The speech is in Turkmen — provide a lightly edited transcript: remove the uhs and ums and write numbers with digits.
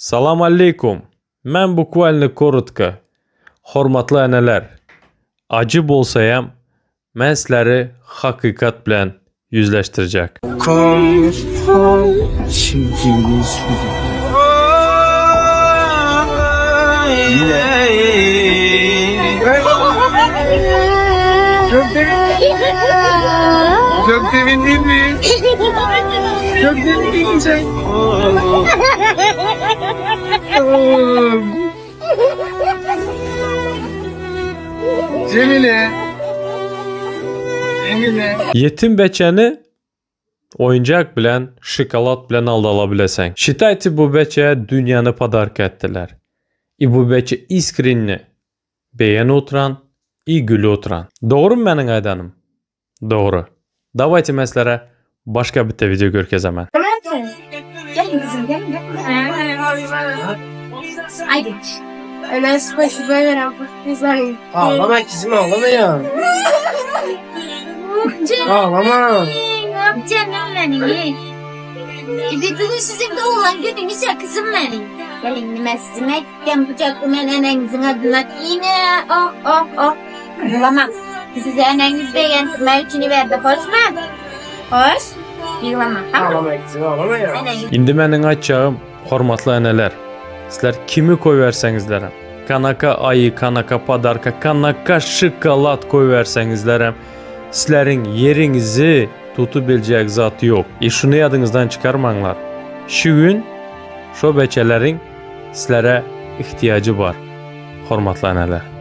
Salam aleýkum! Men bukvalno korotko. Hormatly eneler, ajy bolsaýam, men sizleri hakykat bilen ýüzleşdirjek. Çok sevindin mi? Çok sevindin sen. Oğlum. Cemile. Cemile. Ýetim beçäni oýunjak bilen, şokolad bilen aldala bileseň. Şitaýte bu beçä dünýäni podarka etdiler. I bu beçe iskrenni begenip oturan i gülüp oturan. Dogrymy meniň aýdanym? Dogry. Dawayte men sizlere başga bitte video görkezemen. Gelin kızım gelin gelin. Haydi. Öyle spasibo veren güzel. Ağlama kızım ağlama ya. Canım Ağlama. benim, Canım benim. Bir bugün sizin doğulan gününüz ya kızım benim. Gelin ben sizinle gittim bıçaklı ben enenizin adına. Yine oh oh oh. Yılamam. Size eneniz beğendirmek için verdi. Hoş mu? Hoş. Yılamam. Tamam. Ağlama kızım ağlama ya. Eneniz Indi meniň aýtjagym, hormatly eneler, sizler kimi goýberseňizlerem, kanaka aýy, kanaka podarka, kanaka şokolad goýberseňizlerem, sizleriň ýeriňizi tutup biljek zat ýok. I şuny ýadyňyzdan çykarmaňlar, şu gün şo beçeleriň sizlere ihtiýajy bar, hormatly eneler.